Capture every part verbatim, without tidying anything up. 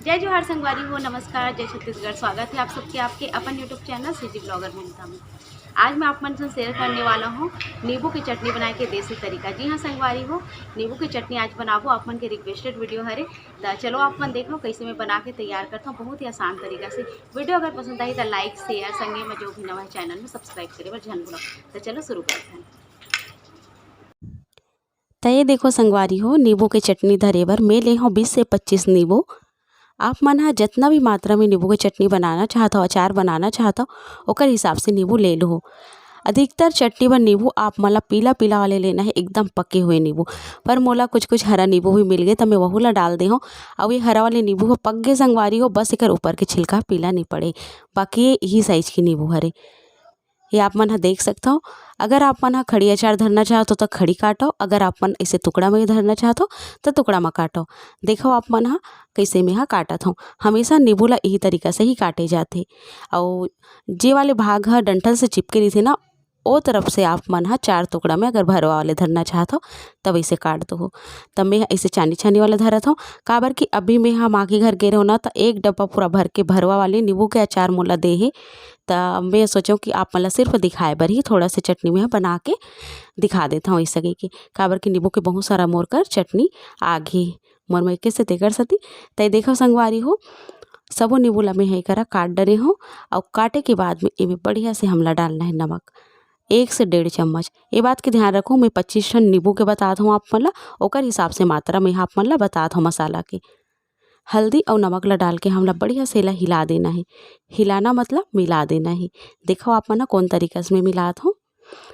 जय जोहार संगवारी हो, नमस्कार, जय छत्तीसगढ़। स्वागत है आप सबके आपके अपन YouTube चैनल सीजी ब्लॉगर ममता में। आज मैं आप मन से शेयर करने वाला हूँ नींबू की चटनी बनाए के देसी तरीका। जी हाँ संगवारी हो, नींबू की चटनी आज बनाबो, आप मन के रिक्वेस्टेड वीडियो हरे। त चलो आप मन देख लो कैसे मैं बना के तैयार करता हूँ बहुत ही आसान तरीका से। वीडियो अगर पसंद आई तो लाइक, शेयर, संगे में जो भी नवा है चैनल में सब्सक्राइब करे बर झन भूलो। तो चलो शुरू करते हैं। त ये देखो संगवारी हो, नींबू के चटनी धरे बर मैं ले हूँ बीस से पच्चीस नींबू। आप मन ह जितना भी मात्रा में नींबू के चटनी बनाना चाहत हो, अचार बनाना चाहत हो, ओकर हिसाब से नींबू ले लो। अधिकतर चटनी बर नींबू आप मन ला पीला पीला वाले लेना है, एकदम पके हुए नींबू। पर मोला कुछ कुछ हरा नींबू भी मिल गए, त मैं वहू ला डाल दे हूँ। अउ ये हरा वाले नींबू ह पक गए संगवारी हो, बस एकर ऊपर के छिलका पीला नहीं पड़े, बाकी ये यही साइज के नींबू हरे। ये आप मन ह देख सकथव। अगर आप मन ह खड़ी अचार धरना चाहत हो, त खड़ी काटो। अगर आप मन इसे टुकड़ा में धरना चाहत हो, त टुकड़ा में काटो। देखो आप मन ह कैसे में ह काटत हो। हमेशा नींबू ला यही तरीका से ही काटे जाथे। अउ जे वाले भाग ह डंठल से चिपके रहिथे ना, ओ तरफ से आप मन ह चार टुकड़ा में अगर भरवा वाले धरना चाहत हो, तब इसे काट दो। तब मैं इसे चानी चानी वाला धरत हूँ, काबर कि अभी मैं ह माँ के घर गे रहूँ ना, त एक डब्बा पूरा भर के भरवा वाले नींबू के अचार मोला दे हे। त मैं सोचो कि आप मन ला सिर्फ दिखाए बर ही थोड़ा से चटनी में बना के दिखा देता हूँ, ऐसा कहिके, काबर कि नींबू के बहुत सारा मोर कर चटनी आ गे मोर में कैसे तेकर सती। तय देखो संगवारी हो, सबो नींबू ला मैं ह एकरा काट डरे हूँ। अउ काटे के बाद में एमे बढ़िया से हमला डालना है नमक, एक से डेढ़ चम्मच। ये बात के ध्यान रखो, मैं पच्चीस ठन नींबू के बतात हूँ आप मन ला, ओकर हिसाब से मात्रा में आप मन ला बतात हूँ मसाला के। हल्दी अउ नमक ला डाल के हमला बढ़िया से एला हिला देना है। हिलाना मतलब मिला देना है। देखो आप मन ह कौन तरीका से मैं मिलात हूँ।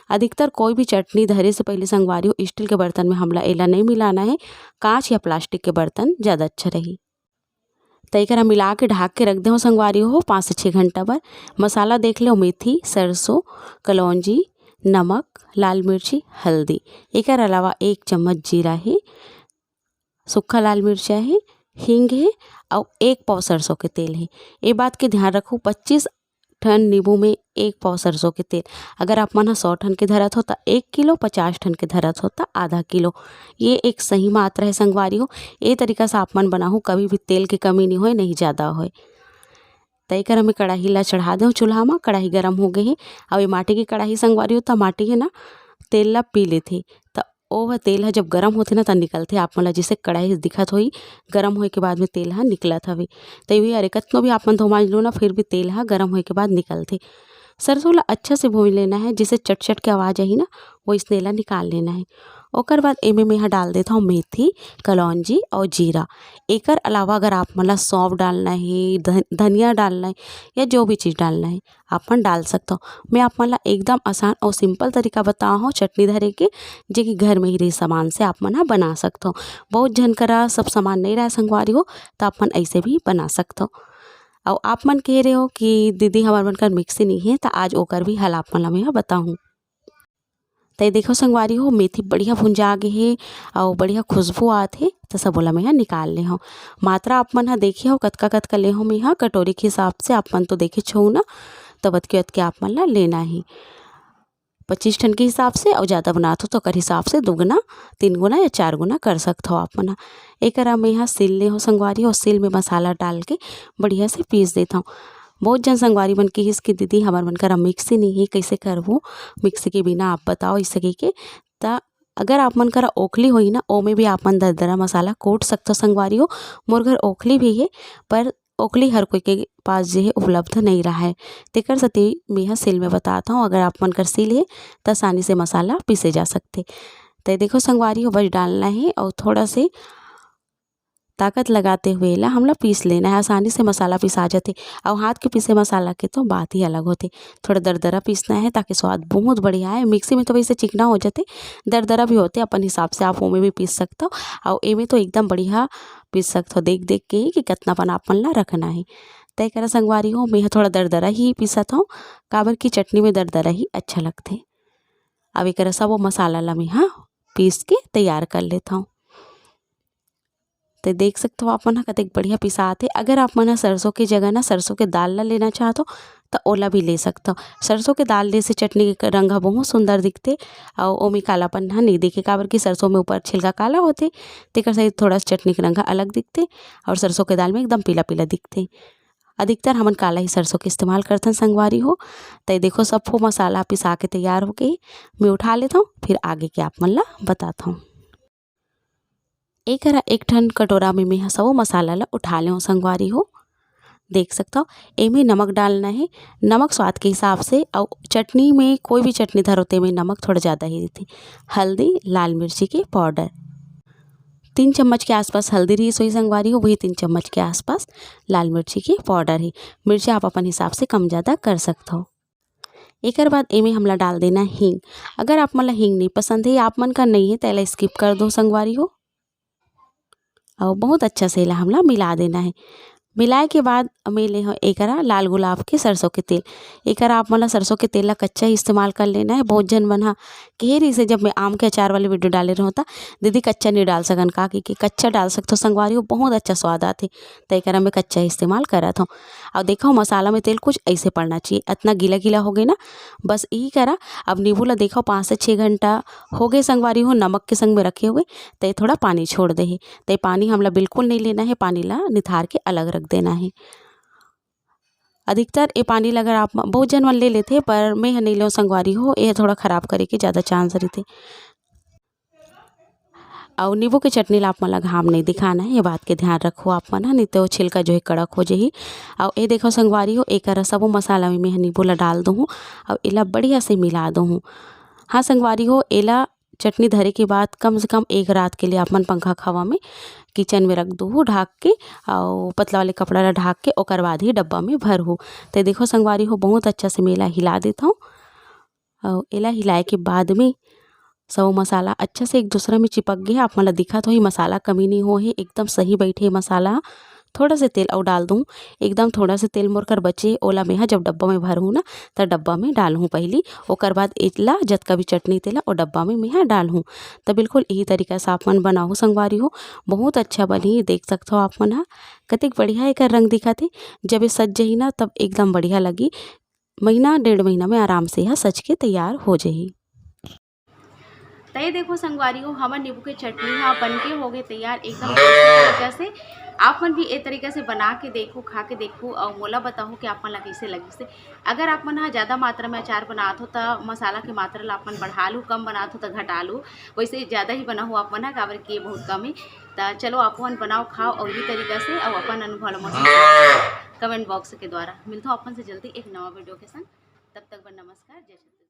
अधिकतर कोई भी चटनी धरे से पहले संगवारी हो स्टील के बर्तन में हमला एला नहीं मिलाना है, कांच या प्लास्टिक के बर्तन ज़्यादा अच्छा रही। त एकरा मिला के ढाक के रख देहूँ संगवारी हो पाँच से छः घंटा बर। मसाला देख लो, मेथी, सरसों, कलौंजी, नमक, लाल मिर्ची, हल्दी, एकर अलावा एक चम्मच जीरा है, सूखा लाल मिर्चा है, हींग है, अउ एक पाव सरसों के तेल है। ये बात के ध्यान रखो, पच्चीस ठन नींबू में एक पाव सरसों के तेल। अगर आप मन ह सौ ठन के धरत हो त एक किलो, पचास ठन के धरत हो त आधा किलो। ये एक सही मात्रा है संगवारी हो। ये तरीका से आप मन बनाहू, कभी भी तेल के कमी नहीं होए, नहीं ज़्यादा होए। त एकर मैं कढ़ाई ला चढ़ा देव चूल्हा म। कढ़ाई गरम हो गए हे। अब ये माटी के कढ़ाई संगवारी हो त माटी है ना, तेल ला पी लेथे। त ओ ह तेल ह जब गरम होथे ना, त निकलथे। आप मन ला जैसे कढ़ाई दिखत होही, गरम होए के बाद में तेल ह निकलत हवे। त ये अरे कतनो भी आप मन धो मांज लो ना, फिर भी तेल ह गरम होए के बाद निकलथे। सरसों ला अच्छा से भून लेना है, जिसे चटचट के आवाज़ आही ना, वइसने ला निकाल लेना है। ओकर बाद एमे मेंहा डाल देथव मेथी, कलौंजी अउ जीरा। एकर अलावा अगर आप मन ला सौंफ डालना है, धन-, धनिया डालना है या जो भी चीज़ डालना है, आप मन डाल सकथव। मैं आप मन ला एकदम आसान अउ simple तरीका बतावत हव चटनी धरे के, जे कि घर में ही रही सामान से आप मन ह बना सकथव। बहुत झन करा सब सामान नहीं रहय संगवारी हो, त आप मन ऐसे भी बना सकथव। अउ आप मन कह रहे हो कि दीदी हमर मन कर मिक्सी नहीं है, त आज ओकर भी हल आप मन ला मैं ह बताहूँ। त ये देखो संगवारी हो, मेथी बढ़िया भुंजा गे हे अउ बढ़िया खुशबू आत हे। त सबो ला मैं ह निकाल ले हव। मात्रा आप मन ह देखे हो कतका कतका ले हव मैं ह, कटोरी के हिसाब से आप मन तो देखे छो ना, त अतके अतके आप मन ला लेना हे। पच्चीस ठन के हिसाब से, अउ ज़्यादा बनात हो तो ओकर हिसाब से दुगुना तीन गुना या चार गुना कर सकत हो आप मन ह। एकरा मैं ह सील ले हव संगवारी हो, सील में मसाला डाल के बढ़िया से पीस देत हव। बहुत झन संगवारी मन किहिस कि दीदी हमर मन करा मिक्सी नहीं है, कैसे करबो मिक्सी के बिना, आप बताओ ऐसे कहिके। त अगर आप मन करा ओखली होही ना, ओमे भी आप मन दरदरा मसाला कूट सकथो संगवारी हो। मोर घर ओखली भी है, पर ओखली हर कोई के पास जे है उपलब्ध नहीं रहय, तेकर सेती मेंहा सील में बतात हव। अगर आप मन कर सील है त आसानी से मसाला पीसे जा सकथे। त देखो संगवारी हो, बस डालना है और थोड़ा से ताकत लगाते हुए एला हमला पीस लेना है। आसानी से मसाला पिसा जाथे। अउ हाथ के पीसे मसाला के तो बात ही अलग होथे। थोड़ा दरदरा पीसना है ताकि स्वाद बहुत बढ़िया आए। मिक्सी में तो वैसे चिकना हो जाथे, दरदरा भी होथे, अपन हिसाब से आप ओमे भी पीस सकथव। अउ एमे तो एकदम बढ़िया पीस सकथव देख देख के ही कि कतनापन आप मन ला रखना है। त एकरा संगवारी हो, मेंहा थोड़ा दरदरा ही पीसत हव, काबर कि चटनी में दरदरा ही अच्छा लगथे। अब एकरा सबो मसाला ला मेंहा पीस के तैयार कर लेथव। त देख सकथव आप मन ह कतेक बढ़िया पिसात हे। अगर आप मन ह सरसों के जगह ना सरसों के दाल ला लेना चाहत हो, त ओला भी ले सकथव। सरसों के दाल ले से चटनी के रंग ह बहुत सुंदर दिखथे, अउ ओमे कालापन ह नइ दिखे, काबर कि सरसों में ऊपर छिलका काला होथे, तेकर सेती थोड़ा सा चटनी के रंग ह अलग दिखथे, अउ सरसों के दाल में एकदम पीला पीला दिखथे। अधिकतर हमन काला ही सरसों के इस्तेमाल करथन संगवारी हो। त ये देखो, सब फो मसाला पिसा के तैयार हो गे हे। मैं उठा लेथव, फिर आगे के आप मन ला बताथव। ए करा एक ठन कटोरा में मेंहा सबो मसाला ला उठा लेव संगवारी हो। देख सकथव, एमे नमक डालना हे, नमक स्वाद के हिसाब से। अउ चटनी में, कोई भी चटनी धरो, तेमे नमक थोड़ा ज़्यादा ही रहिथे। हल्दी, लाल मिर्ची के पाउडर, तीन चम्मच के आसपास हल्दी रहिस होही संगवारी हो, वही तीन चम्मच के आसपास लाल मिर्ची के पाउडर हे। मिर्चा आप अपन हिसाब से कम ज़्यादा कर सकथव। एकर बाद एमे हमला डाल देना हींग। अगर आप मन ला हींग नइ पसंद हे, आप मन का नइ हे, त एला skip कर दो संगवारी हो। अउ बहुत अच्छा से एला हमला मिला देना हे। मिलाए के बाद में ले हव एकरा लाल गुलाब के सरसों के तेल। एकरा आप मन ला सरसों के तेल ला कच्चा ही इस्तेमाल कर लेना हे। बहुत झन मन ह कहे रहिस हे, जब मैं आम के अचार वाले video डाले रहूँ, त दीदी कच्चा नइ डाल सकन का, कि, कि कच्चा डाल सकथव संगवारी हो, बहुत अच्छा स्वाद आथे। त एकरा मैं कच्चा ही इस्तेमाल करत हव। अउ देखव, मसाला में तेल कुछ ऐसे पड़ना चाहिए, अतना गीला गीला हो गे ना, बस यही करा। अब नींबू ला देखव, पाँच से छः घंटा हो गे संगवारी हो, नमक के संग में रखे हुए, त ये थोड़ा पानी छोड़ दे हे। त ये पानी हमला बिल्कुल नइ लेना हे, पानी ला निथार के अलग रख देना हे। अधिकतर ये पानी ला अगर आप म-, बहुत झन मन ले लेथे, पर मैं ह नइ लेव संगवारी हो, ये थोड़ा खराब करे के ज़्यादा chance रहिथे। अउ नींबू के चटनी ला आप मन ला घाम नइ दिखाना हे, ये बात के ध्यान रखो आप मन ह, नइ तो छिलका जो हे कड़क हो जही। अउ ये देखव संगवारी हो, एकरा सबो मसाला में मैं ह नींबू ला डाल दूहूँ, अउ एला बढ़िया से मिला दूहूँ। हाँ संगवारी हो, एला चटनी धरे के बाद कम से कम एक रात के लिए आप मन पंखा के हवा में kitchen में रख दूहू ढाक के, अउ पतला वाले कपड़ा ला ढाक के, ओकर बाद ही डब्बा में भरहू। त देखव संगवारी हो, बहुत अच्छा से मैं एला हिला देथव। अउ एला हिलाए के बाद में सब मसाला अच्छा से एक दूसरा में चिपक गे हे। आप मन ला दिखत होही, मसाला कमी नइ होए हे, एकदम सही बइठे हे मसाला। थोड़ा से तेल अउ डाल दूँ, एकदम थोड़ा से तेल मोर कर बचे, ओला मेंहा जब डब्बा में भरहूँ ना, त डब्बा में डालहूँ पहिली, ओकर बाद एला जतका भी चटनी तेला ओ डब्बा में मेंहा डालहूँ। त बिल्कुल यही तरीका से आप मन बनाहू संगवारी हो, बहुत अच्छा बनही। देख सकथव आप मन ह कतेक बढ़िया एकर रंग दिखत हे। जब ये सज जही ना, तब एकदम बढ़िया लगही। महीना डेढ़ महीना में आराम से यह सज के तैयार हो जही। त ये देखो संगवारी हो, हमर नींबू के चटनी ह बन के हो गे तैयार एकदम tasty तरीका से। आप मन भी ए तरीका से बना के देखो, खा के देखो अउ मोला बताओ कि आप मन ला कइसे लगिस हे। अगर आप मन ह ज़्यादा मात्रा में अचार बनात हो त मसाला के मात्रा ला आप मन बढ़ा लू, कम बनात हो त घटा लू। वैसे ज़्यादा ही बनाहू आप मन ह, काबर कि ये बहुत कम हे। त चलो आप मन बनाओ, खाओ अउ ये तरीका से अउ अपन अनुभव ला मोला comment box के द्वारा। मिलथों आप मन से जल्दी एक नवा video के संग। तब तक बर नमस्कार, जय छत्तीसगढ़।